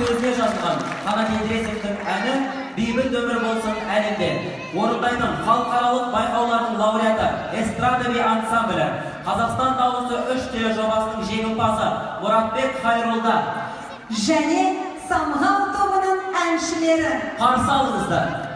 Сөзіне жазылған Қанат Идрисовтің әні «Бейбіт өмір болсын әлемде». Орындайтын халықаралық байқаулардың лауреаты, эстрада би ансамблі, «Қазақстан дауысы 3» тележобасының жеңімпазы Мұратбек Хайролда және «Самғау» тобының әншілері. Қарсы алыңыздар.